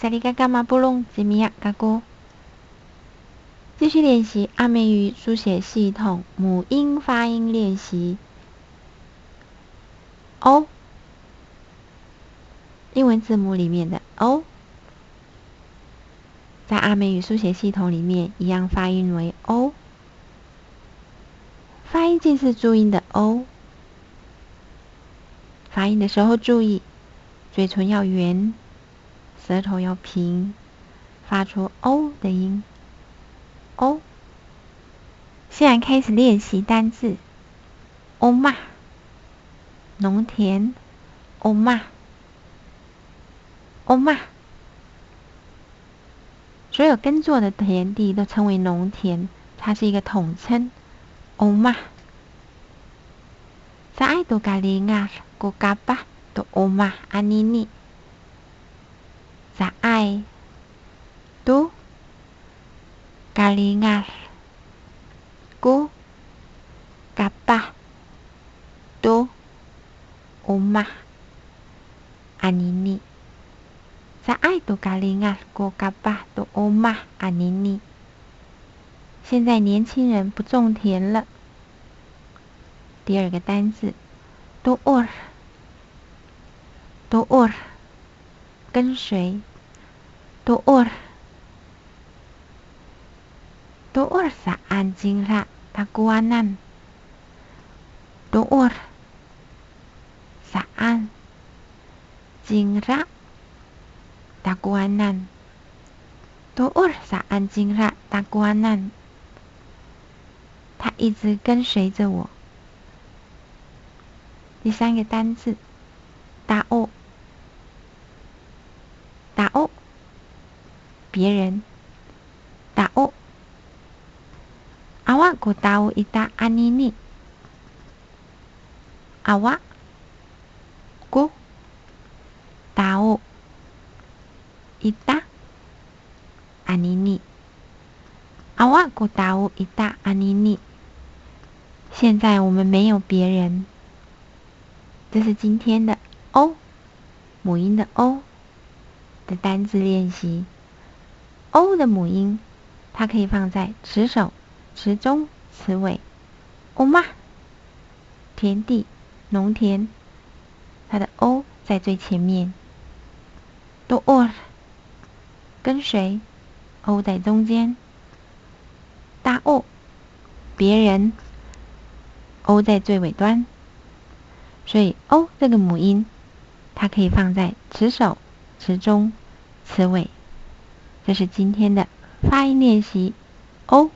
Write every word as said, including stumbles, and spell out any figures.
Salikaka mapolong, ci Miya kako. 继续练习阿美语书写系统母音发音练习。O，英文字母里面的O，在阿美语书写系统里面一样发音为O。发音近似注音的O。发音的时候注意，嘴唇要圆，舌头要平，发出O的音。O。现在开始练习单字。Omah，农田。Omah，omah。所有耕作的田地都称为农田，它是一个统称。Omah。Caay to kalingad ko kapah to omah anini. Caay to kalingad ko kapah to omah anini. Caay to kalingad ko kapah to omah anini. 现在年轻人不种田了。第二个单字，toor。Toor，跟随。Toor。Toor saan cingra takowanan. Toor saan cingra takowanan. Toor saan cingra takowanan. 他一直跟随着我。第三个单字，tao。Tao，别人。Tao。Awa ko tao ita anini. Awa ko tao ita anini. Awa ko tao ita anini. 现在我们没有别人。这是今天的O，母音的O的单字练习。O的母音，它可以放在词首、词中、词尾。Omah，田地、农田，它的O在最前面。Toor，跟随，O在中间。Tao，别人，O在最尾端。所以O这个母音，它可以放在词首、词中、词尾。这是今天的发音练习。O